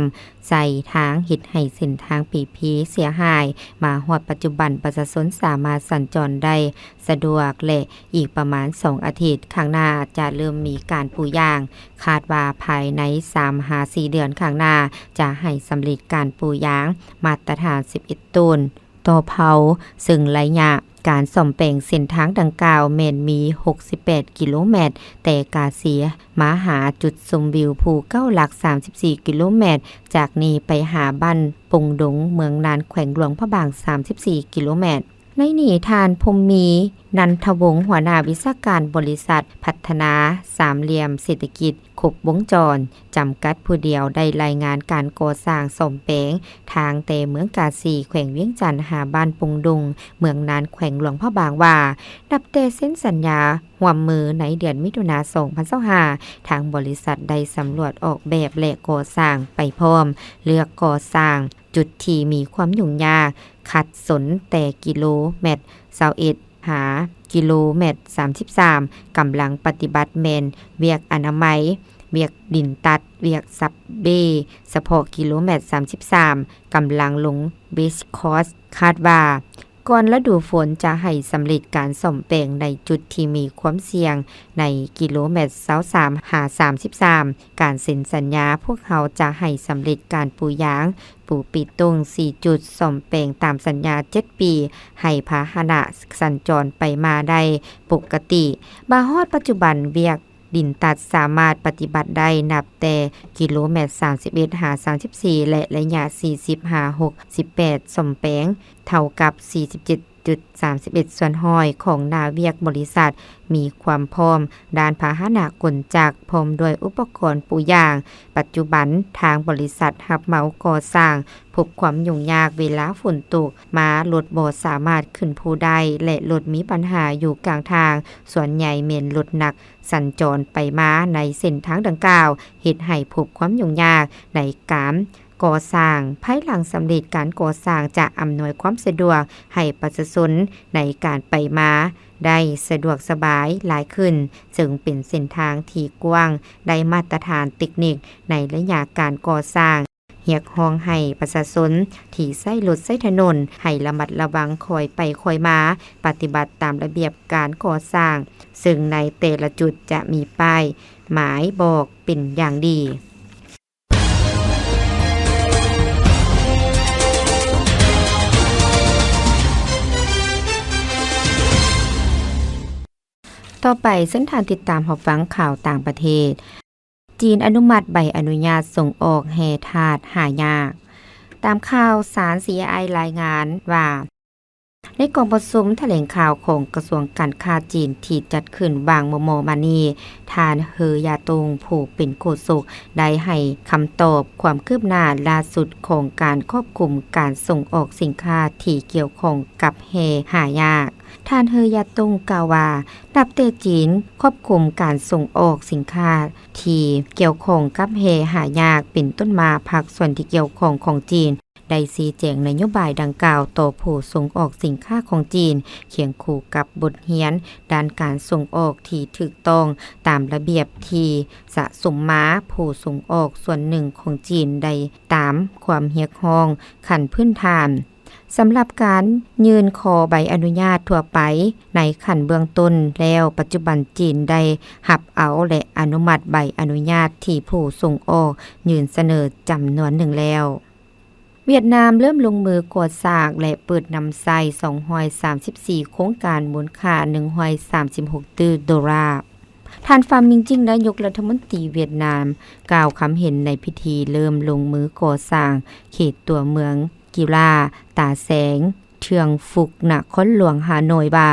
ໃສ່ທາງ ເຮັດໃຫ້ເສັ້ນທາງເປ່ເພເສຍຫາຍ. ມາຮອດປັດຈຸບັນ ປະຊາຊົນສາມາດສັນຈອນໄດ້ສະດວກ ແລະ ອີກປະມານສອງອາທິດຂ້າງໜ້າຈະເລີ່ມມີການປູຢາງ. ຄາດວ່າພາຍໃນສາມຫາສີ່ເດືອນຂ້າງໜ້າຈະໃຫ້ສຳເລັດການປູຢາງມາດຕະຖານສິບເອັດໂຕນຕໍ່ເພົາ, ເຊິ່ງໄລຍະການສ້ອມແປງເສັ້ນທາງດັ່ງກ່າວແມ່ນມີຫົກສິບແປດກິໂລແມັດ, ແຕ່ກາເຊມາຫາຈຸດຊົມວິວພູເກົ້າຫຼັກສາມສິບສີ່ກິໂລແມັດ, ຈາກນີ້ໄປຫາບ້ານປົງດົງ ເມືອງນານ ແຂວງຫຼວງພະບາງ ສາມສິບສີ່ກິໂລແມັດ. ໃນນີ້ ທ່ານ ພົມມີ ນັນທະວົງ ຫົວໜ້າວິຊາການບໍລິສັດພັດທະນາສາມຫຼ່ຽມເສດຖະກິດຄົບວົງຈອນ ຈຳກັດຜູ້ດຽວ ໄດ້ລາຍງານການກໍ່ສ້າງສ້ອມແປງທາງແຕ່ເມືອງກາສີ ແຂວງວຽງຈັນ ຫາບ້ານປົງດົງ ເມືອງນານ ແຂວງຫຼວງພະບາງວ່າ ນັບແຕ່ເຊັນສັນຍາຮ່ວມມືໃນເດືອນມິຖຸນາ ສອງພັນຊາວຫ້າ ທາງບໍລິສັດໄດ້ສຳຫຼວດອອກແບບ ແລະ ກໍ່ສ້າງໄປພ້ອມ, ເລືອກກໍ່ສ້າງຈຸດທີ່ມີຄວາມຫຍຸ້ງຍາກ ຂັດສົນແຕ່ກິໂລແມັດຊາວເອັດ ຫາກິໂລແມັດສາມສິບສາມ ກຳລັງປະຕິບັດແມ່ນວຽກອະນາໄມ, ວຽກດິນຕັດ, ວຽກສັບເບ້ ສະເພາະກິໂລແມັດສາມສິບສາມ ກຳລັງລົງເບສຄອສ. ຄາດວ່າກ່ອນລະດູຝົນຈະໃຫ້ສຳເລັດການສ້ອມແປງໃນຈຸດທີ່ມີຄວາມສ່ຽງໃນກິໂລແມັດຊາວສາມ ຫາສາມສິບສາມ. ການເຊັນສັນຍາ ພວກເຮົາຈະໃຫ້ສຳເລັດການປູຢາງ ປູເປຕົງສີ່ຈຸດ, ສ້ອມແປງຕາມສັນຍາເຈັດປີ, ໃຫ້ພາຫະນະສັນຈອນໄປມາໄດ້ປົກກະຕິ. ມາຮອດປັດຈຸບັນ, ວຽກດິນຕັດສາມາດປະຕິບັດໄດ້ນັບແຕ່ກິໂລແມັດສາມສິບເອັດ ຫາ ສາມສິບສີ່ ແລະ ໄລຍະສີ່ສິບ ຫາ ຫົກສິບແປດ ສ້ອມແປງເທົ່າກັບ ສີ່ສິບເຈັດຈຸດສາມສິບເອັດ ສ່ວນຮ້ອຍຂອງໜ້າວຽກບໍລິສັດ. ມີຄວາມພ້ອມດ້ານພາຫະນະກົນຈັກ ພ້ອມດ້ວຍອຸປະກອນປູຢາງ. ປັດຈຸບັນທາງບໍລິສັດຮັບເໝົາກໍ່ສ້າງພົບຄວາມຫຍຸ້ງຍາກເວລາຝົນຕົກມາ, ລົດບໍ່ສາມາດຂຶ້ນພູໄດ້ ແລະ ລົດມີບັນຫາຢູ່ກາງທາງ, ສ່ວນໃຫຍ່ແມ່ນລົດໜັກສັນຈອນໄປມາໃນເສັ້ນທາງດັ່ງກ່າວ, ເຮັດໃຫ້ພົບຄວາມຫຍຸ້ງຍາກໃນການ ກໍ່ສ້າງ. ພາຍຫຼັງສຳເລັດການກໍ່ສ້າງຈະອຳນວຍຄວາມສະດວກໃຫ້ປະຊາຊົນໃນການໄປມາໄດ້ສະດວກສະບາຍຫຼາຍຂຶ້ນ, ເຊິ່ງເປັນເສັ້ນທາງທີ່ກວ້າງ, ໄດ້ມາດຕະຖານເຕັກນິກໃນໄລຍະການກໍ່ສ້າງ. ຮຽກຮ້ອງໃຫ້ປະຊາຊົນທີ່ໃຊ້ລົດໃຊ້ຖະໜົນໃຫ້ລະມັດລະວັງ, ຄ່ອຍໄປຄ່ອຍມາ, ປະຕິບັດຕາມລະບຽບການກໍ່ສ້າງ, ເຊິ່ງໃນແຕ່ລະຈຸດຈະມີປ້າຍໝາຍບອກເປັນຢ່າງດີ. ຕໍ່ໄປເຊີນທ່ານຕິດຕາມຮັບຟັງຂ່າວຕ່າງປະເທດ. ຈີນອະນຸມັດໃບອະນຸຍາດສົ່ງອອກແຮ່ທາດຫາຍາກ. ຕາມຂ່າວສານ ຊີເອໄອ ລາຍງານວ່າ ໃນກອງປະຊຸມຖະແຫຼງຂ່າວຂອງກະຊວງການຄ້າຈີນທີ່ຈັດຂຶ້ນຫວ່າງມໍ່ໆມານີ້, ທ່ານ ເຮີ ຢາຕົງ ຜູ້ເປັນໂຄສົກ ໄດ້ໃຫ້ຄຳຕອບຄວາມຄືບໜ້າລ່າສຸດຂອງການຄວບຄຸມການສົ່ງອອກສິນຄ້າທີ່ກ່ຽວຂ້ອງກັບແຮ່ຫາຍາກ. ທ່ານເຮີຢາຕົງກ່າວວ່າ ນັບແຕ່ຈີນຄວບຄຸມການສົ່ງອອກສິນຄ້າທີ່ກ່ຽວຂ້ອງກັບແຮ່ຫາຍາກເປັນຕົ້ນມາ, ພາກສ່ວນທີ່ກ່ຽວຂ້ອງຂອງຈີນ ໄດ້ຊີ້ແຈງນະໂຍບາຍດັ່ງກ່າວຕໍ່ຜູ້ສົ່ງອອກສິນຄ້າຂອງຈີນ, ຄຽງຄູ່ກັບບົດຮຽນດ້ານການສົ່ງອອກທີ່ຖືກຕ້ອງຕາມລະບຽບທີ່ສະສົມມາ, ຜູ້ສົ່ງອອກສ່ວນໜຶ່ງຂອງຈີນໄດ້ຕາມຄວາມຮຽກຮ້ອງຂັ້ນພື້ນຖານ. ສຳລັບການຍື່ນຂໍໃບອະນຸຍາດທົ່ວໄປໃນຂັ້ນເບື້ອງຕົ້ນແລ້ວ, ປັດຈຸບັນຈີນໄດ້ຮັບເອົາ ແລະ ອະນຸມັດໃບອະນຸຍາດທີ່ຜູ້ສົ່ງອອກຍື່ນສະເໜີຈຳນວນໜຶ່ງແລ້ວ. ຫວຽດນາມເລີ່ມລົງມືກໍ່ສ້າງ ແລະ ເປີດນຳໃຊ້ສອງຮ້ອຍສາມສິບສີ່ໂຄງການ ມູນຄ່າໜຶ່ງຮ້ອຍສາມສິບຫົກຕື້ໂດລາ. ທ່ານ ຟາມມິງຈິງ ນາຍົກລັດຖະມົນຕີຫວຽດນາມ ກ່າວຄຳເຫັນໃນພິທີເລີ່ມລົງມືກໍ່ສ້າງເຂດຕົວເມືອງກິລາຕາແສງ ເທືອງຟຸກ ນະຄອນຫຼວງຮ່າໂນ້ຍວ່າ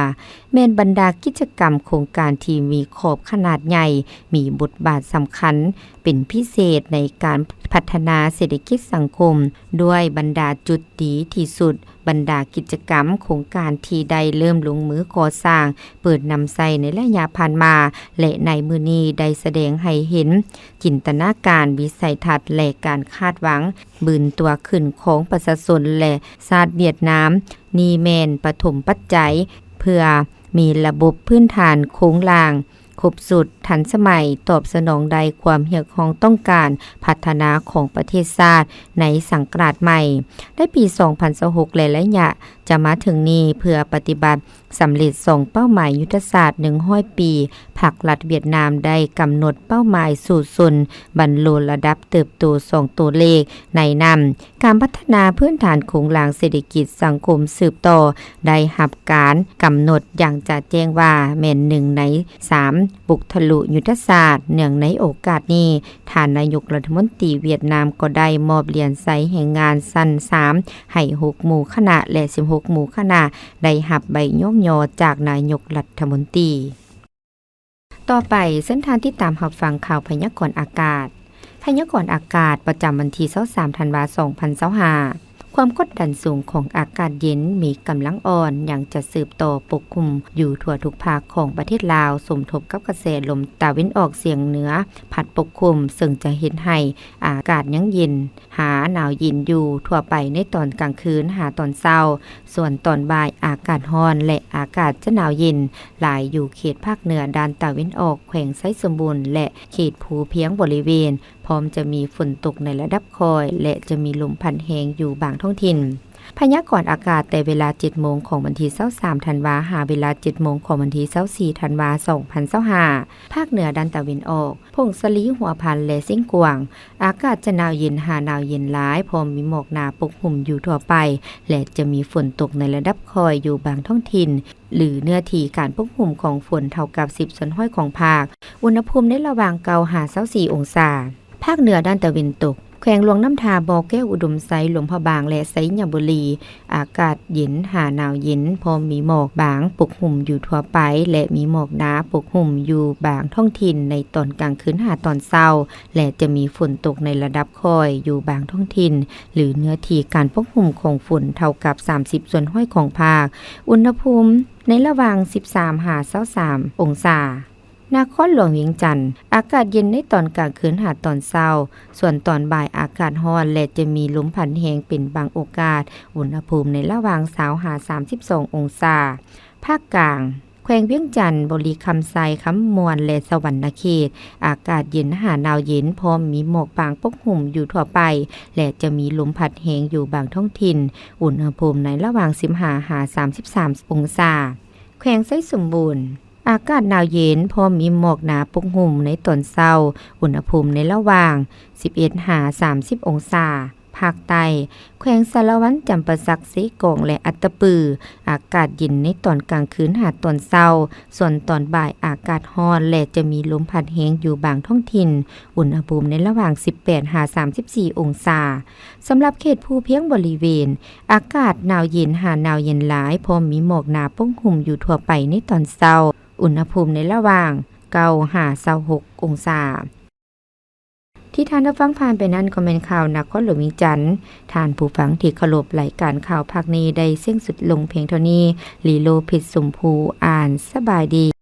ແມ່ນບັນດາກິດຈະກຳໂຄງການທີ່ມີຂອບຂະໜາດໃຫຍ່, ມີບົດບາດສຳຄັນເປັນພິເສດໃນການພັດທະນາເສດຖະກິດສັງຄົມ, ດ້ວຍບັນດາຈຸດດີທີ່ສຸດ, ບັນດາກິດຈະກຳໂຄງການທີ່ໄດ້ເລີ່ມລົງມືກໍ່ສ້າງ ເປີດນຳໃຊ້ໃນໄລຍະຜ່ານມາ ແລະ ໃນມື້ນີ້ໄດ້ສະແດງໃຫ້ເຫັນຈິນຕະນາການ, ວິໄສທັດ ແລະ ການຄາດຫວັງບືນຕົວຂຶ້ນຂອງປະຊາຊົນ ແລະ ຊາດຫວຽດນາມ. ນີ້ແມ່ນປະຖົມປັດໄຈເພື່ອມີລະບົບພື້ນຖານໂຄງລ່າງຄົບຊຸດ, ທັນສະໄໝ, ຕອບສະໜອງໄດ້ຄວາມຮຽກຮ້ອງຕ້ອງການພັດທະນາຂອງປະເທດຊາດໃນສັງກະລາດໃໝ່ ໃນປີສອງພັນຊາວຫົກ ແລະ ໄລຍະຈະມາເຖິງນີ້ ເພື່ອປະຕິບັດ ສຳເລັດສອງເປົ້າໝາຍຍຸດທະສາດໜຶ່ງຮ້ອຍປີ, ພັກລັດຫວຽດນາມໄດ້ກຳນົດເປົ້າໝາຍສູ້ຊົນບັນລຸລະດັບເຕີບໂຕສອງຕົວເລກ, ໃນນັ້ນ ການພັດທະນາພື້ນຖານໂຄງລ່າງເສດຖະກິດສັງຄົມສືບຕໍ່ໄດ້ຮັບການກຳນົດຢ່າງຈະແຈ້ງວ່າແມ່ນໜຶ່ງໃນສາມບຸກທະລຸຍຸດທະສາດ. ເນື່ອງໃນໂອກາດນີ້, ທ່ານນາຍົກລັດຖະມົນຕີຫວຽດນາມກໍໄດ້ມອບຫຼຽນໄຊແຮງງານຊັ້ນສາມ ໃຫ້ຫົກໝູ່ຄະນະ ແລະ ສິບຫົກໝູ່ຄະນະ ໄດ້ຮັບໃບຍ້ອງຍໍຈາກນາຍົກລັດຖະມົນຕີ. ຕໍ່ໄປ, ເຊີນທ່ານຕິດຕາມຮັບຟັງຂ່າວພະຍາກອນອາກາດ. ພະຍາກອນອາກາດປະຈຳວັນທີຊາວສາມ ທັນວາ ສອງພັນຊາວຫ້າ. ຄວາມກົດດັນສູງຂອງອາກາດເຢັນມີກຳລັງອ່ອນ ຍັງຈະສືບຕໍ່ປົກຄຸມຢູ່ທົ່ວທຸກພາກຂອງປະເທດລາວ, ສົມທົບກັບກະແສລົມຕາເວັນອອກສຽງເໜືອພັດປົກຄຸມ, ເຊິ່ງຈະເຮັດໃຫ້ອາກາດຍັງເຢັນ ຫາໜາວເຢັນຢູ່ທົ່ວໄປໃນຕອນກາງຄືນຫາຕອນເຊົ້າ, ສ່ວນຕອນບ່າຍອາກາດຮ້ອນ ແລະ ອາກາດຈະໜາວເຢັນຫຼາຍຢູ່ເຂດພາກເໜືອດ້ານຕາເວັນອອກ ແຂວງໄຊສົມບູນ ແລະ ເຂດພູພຽງບໍລິເວນ, ພ້ອມຈະມີຝົນຕົກໃນລະດັບຄ່ອຍ ແລະ ຈະມີລົມພັດແຮງຢູ່ບາງທ້ອງຖິ່ນ. ພະຍາກອນອາກາດແຕ່ເວລາເຈັດໂມງຂອງວັນທີຊາວສາມ ທັນວາ ຫາເວລາເຈັດໂມງຂອງວັນທີຊາວສີ່ ທັນວາ ສອງພັນຊາວຫ້າ. ພາກເໜືອດ້ານຕາເວັນອອກ, ຜົ້ງສາລີ, ຫົວພັນ ແລະ ຊຽງຂວາງ, ອາກາດຈະໜາວເຢັນຫາໜາວເຢັນຫຼາຍ, ພ້ອມມີໝອກໜາປົກຫຸ້ມຢູ່ທົ່ວໄປ ແລະ ຈະມີຝົນຕົກໃນລະດັບຄ່ອຍຢູ່ບາງທ້ອງຖິ່ນ ຫຼື ເນື້ອທີ່ການປົກຫຸ້ມຂອງຝົນເທົ່າກັບສິບສ່ວນຮ້ອຍຂອງພາກ. ອຸນຫະພູມໃນລະຫວ່າງເກົ້າຫາຊາວສີ່ອົງສາ. ພາກເໜືອດ້ານຕາເວັນຕົກ, ແຂວງຫຼວງນ້ຳທາ, ບໍ່ແກ້ວ, ອຸດົມໄຊ, ຫຼວງພະບາງ ແລະ ໄຊຍະບູລີ, ອາກາດເຢັນຫາໜາວເຢັນ, ພ້ອມມີໝອກບາງປົກຫຸ້ມຢູ່ທົ່ວໄປ ແລະ ມີໝອກໜາປົກຫຸ້ມຢູ່ບາງທ້ອງຖິ່ນໃນຕອນກາງຄືນຫາຕອນເຊົ້າ ແລະ ຈະມີຝົນຕົກໃນລະດັບຄ່ອຍຢູ່ບາງທ້ອງຖິ່ນ ຫຼື ເນື້ອທີ່ການປົກຫຸ້ມຂອງຝົນເທົ່າກັບສາມສິບສ່ວນຮ້ອຍຂອງພາກ. ອຸນຫະພູມໃນລະຫວ່າງສິບສາມຫາຊາວສາມອົງສາ. ນະຄອນຫຼວງວຽງຈັນ, ອາກາດເຢັນໃນຕອນກາງຄືນຫາຕອນເຊົ້າ, ສ່ວນຕອນບ່າຍອາກາດຮ້ອນ ແລະ ຈະມີລົມພັດແຮງເປັນບາງໂອກາດ, ອຸນຫະພູມໃນລະຫວ່າງຊາວຫາສາມສິບສອງອົງສາ. ພາກກາງ, ແຂວງວຽງຈັນ, ບໍລິຄຳໄຊ, ຄຳມ່ວນ ແລະ ສະຫວັນນະເຂດ, ອາກາດເຢັນຫາໜາວເຢັນ, ພ້ອມມີໝອກບາງປົກຫຸ້ມຢູ່ທົ່ວໄປ ແລະ ຈະມີລົມພັດແຮງຢູ່ບາງທ້ອງຖິ່ນ, ອຸນຫະພູມໃນລະຫວ່າງສິບຫ້າຫາສາມສິບສາມອົງສາ. ແຂວງໄຊສົມບູນ, ອາກາດໜາວເຢັນ ພ້ອມມີໝອກໜາປົກຫຸ້ມໃນຕອນເຊົ້າ, ອຸນຫະພູມໃນລະຫວ່າງສິບເອັດຫາສາມສິບອົງສາ. ພາກໃຕ້, ແຂວງສາລະວັນ, ຈຳປາສັກ, ເຊກອງ ແລະ ອັດຕະປື, ອາກາດເຢັນໃນຕອນກາງຄືນຫາຕອນເຊົ້າ, ສ່ວນຕອນບ່າຍອາກາດຮ້ອນ ແລະ ຈະມີລົມພັດແຮງຢູ່ບາງທ້ອງຖິ່ນ, ອຸນຫະພູມໃນລະຫວ່າງສິບແປດຫາສາມສິບສີ່ອົງສາ. ສຳລັບເຂດພູພຽງບໍລິເວນ, ອາກາດໜາວເຢັນຫາໜາວເຢັນຫຼາຍ, ພ້ອມມີໝອກໜາປົກຫຸ້ມຢູ່ທົ່ວໄປໃນຕອນເຊົ້າ, ອຸນຫະພູມໃນລະຫວ່າງເກົ້າຫາຊາວຫົກອົງສາ. ທີ່ທ່ານຮັບຟັງຜ່ານໄປນັ້ນກໍແມ່ນຂ່າວນະຄອນຫຼວງວຽງຈັນ. ທ່ານຜູ້ຟັງທີ່ເຄົາລົບ, ລາຍການຂ່າວພາກນີ້ໄດ້ສິ້ນສຸດລົງພຽງເທົ່ານີ້. ລີໂລ ເພັດຊົມພູ ອ່ານ. ສະບາຍດີ.